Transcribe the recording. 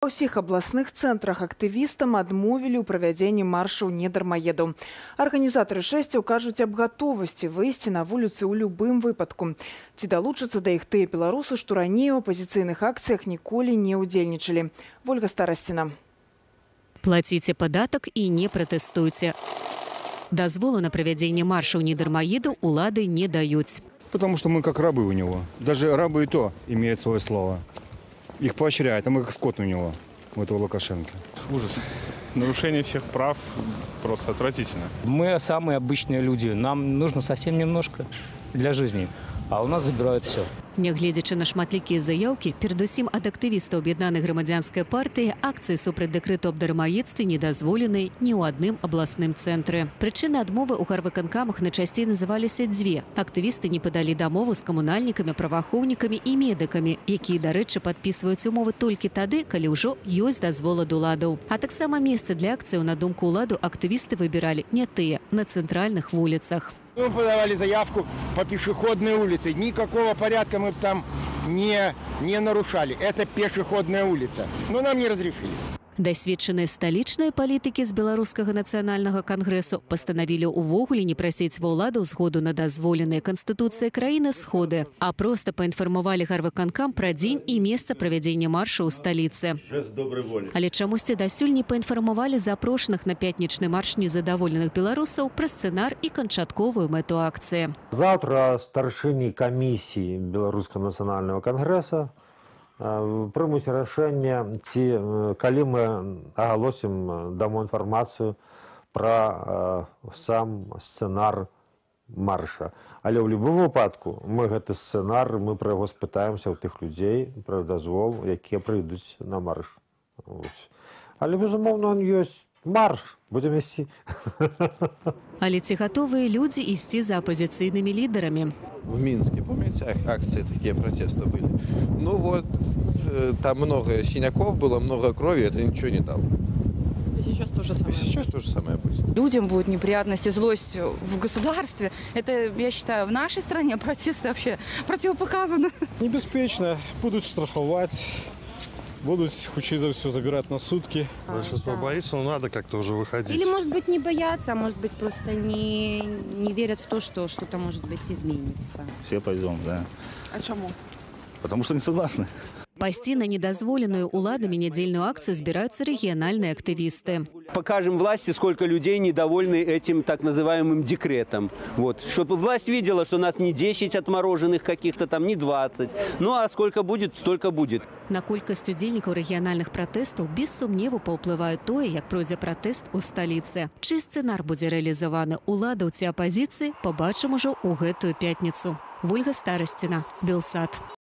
Ва ўсіх абласных цэнтрах актывістам адмовілі ў правядзенні маршаў недармаедаў. Арганізатары шэсцяў кажуць аб гатовасці выйсці на вуліцы ў любым выпадку. Ці далучацца да іх тыя беларусы, што раней у апазіцыйных акцыях ніколі не ўдзельнічалі? Вольга Старасціна. Плаціце падатак і не пратэстуйце. Дазволу на правядзенне маршаў недармаедаў улады не даюць. Потому что мы как рабы у него. Даже рабы и то имеют свое слово. Их поощряют, а мы как скот у него, у этого Лукашенко. Ужас. Нарушение всех прав просто отвратительно. Мы самые обычные люди. Нам нужно совсем немножко для жизни, а у нас забирают все. Нягледзячы на шматлікія заяўкі, перадусім ад актывістаў Аб'яднанай грамадзянскай партыі, акцыі супраць дэкрэту аб дармаедстве не дазволены ні ў адным абласным цэнтры. Прычыны адмовы ў гарвыканкамах найчасцей называліся дзве. Актывісты не падалі дамову з камунальнікамі, праваахоўнікамі і медыкамі, якія, дарэчы, падпісваюць умовы толькі тады, калі ўжо ёсць дазвол ад уладаў. А таксама месцы для акцыяў, на думку ўладу, актывісты выбіралі не тыя, на цэнтральных вуліцах. Мы подавали заявку по пешеходной улице. Никакого порядка мы там не нарушали. Это пешеходная улица. Но нам не разрешили. Дасведчаныя сталічныя палітыкі з Беларускага нацыянальнага кангрэсу пастанавілі ўвогуле не прасіць ва ўладаў згоду на дазволеныя канстытуцыяй краіны сходы, а проста паінфармавалі гарвыканкам пра дзень і месца правядзення марша ў сталіцы. Але чамусьці дасюль не паінфармавалі запрошаных на пятнічны марш незадаволеных беларусаў пра сцэнар і канчатковую мэту акцыі. Заўтра старшыні камісіі Беларускага нацыянальнага кангрэса прымуць рашэнне, ці калі мы агалосім, дамо інфармацыю пра сам сцэнар марша. Але ў любым выпадку мы гэты сцэнар, мы пра яго спытаемся ў тых людзей, пра дазвол, якія прыйдуць на марш. Вось. Але, безумоўна, он ёсць марш, будзем ісці. Але ці гатовыя людзі ісці за апазіцыйнымі лідарамі? В Минске, помните, акции такие протеста были? Ну вот, там много синяков было, много крови, это ничего не дало. И сейчас то же самое. И сейчас то же самое будет. Людям будут неприятности, злость в государстве. Это, я считаю, в нашей стране протесты вообще противопоказаны. Небяспечна. Будут штрафовать, будут, хутчэй за все, забирать на сутки. Большинство боится, но надо как-то уже выходить. Или, может быть, не боятся, а может быть, просто не верят в то, что что-то, может быть, изменится. Все пойдем, да. А чаму? Потому что не согласны. Пайсці на недазволеную уладамі нядзельную акцыю збіраюцца рэгіянальныя актывісты. Покажем власти, сколько людей недовольны этим так называемым декретом. Вот. Чтобы власть видела, что нас не 10 отмороженных каких-то там, не 20. Ну а сколько будет, столько будет. На колькасць удзельнікаў рэгіянальных пратэстаў без сумневу паўплывае тое, як пройдзе пратэст у сталіцы. Чый сцэнар будзе рэалізаваны, уладаў ці апазіцыі, пабачым ужо ў гэтую пятніцу. Вольга Старасціна, Белсат.